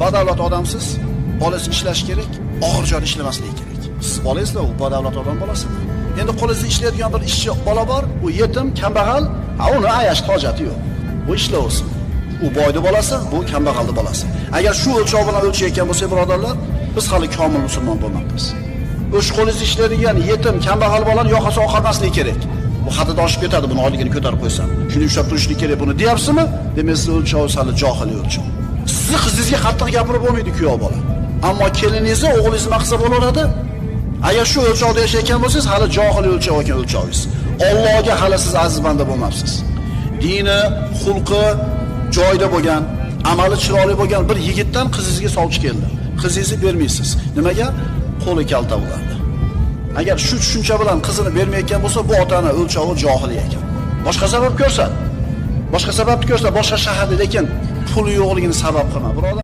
Badavlat odamsiz, bolasi ishlashi kerak, og'ir joyda ishlamasligi kerak. Siz bolasizlar, u badavlat odam bolasi. Endi qo'lingizda ishlaydigan bir ishchi bola bor, u yetim, kambag'al, ha uni ayash hojati yo'q. U ishlayversin. U boyni bolasi, bu kambag'alning bolasi. Agar shu o'lchov bilan o'lchayotgan bo'lsak, birodarlar, biz hali komil musulmon bo'lmabmiz. O'sh qo'lingizda ishlaydigan yetim, kambag'al bolani yoqasi oqarmasligi kerak. Bu haddidan oshib ketadi, buni oyligini ko'tarib qo'ysam. Shuni ushlab turishlik kerak buni deyapsizmi? Demak, siz o'lchov sali johiliy o'lchov. Sizni qizingizga qattiq gapirib bo'lmaydi kuyov bola. Ammo keliningizni, o'g'lingizni nima qilsa bo'laveradi? Agar shu o'lchovda yashayotgan bo'lsangiz, hali johiliy o'lchov ekan o'lchovingiz. Allohga hali siz aziz banda bo'lmabsiz. Dini, xulqi joyida bo'lgan, amali chiroyli bo'lgan bir yigitdan qizingizga sovchi keldi. Qizingizni bermaysiz. Nimaga? Qo'li kalta ulardi. Agar shu tushuncha bilan qizini bermayotgan bo'lsa, bu otani o'lchovi johiliy ekan. Boshqa sabab ko'rsa, boshqa sababni ko'rsa, boshqa shaharda, lekin puli yo'qligini sabab qilma, birodar.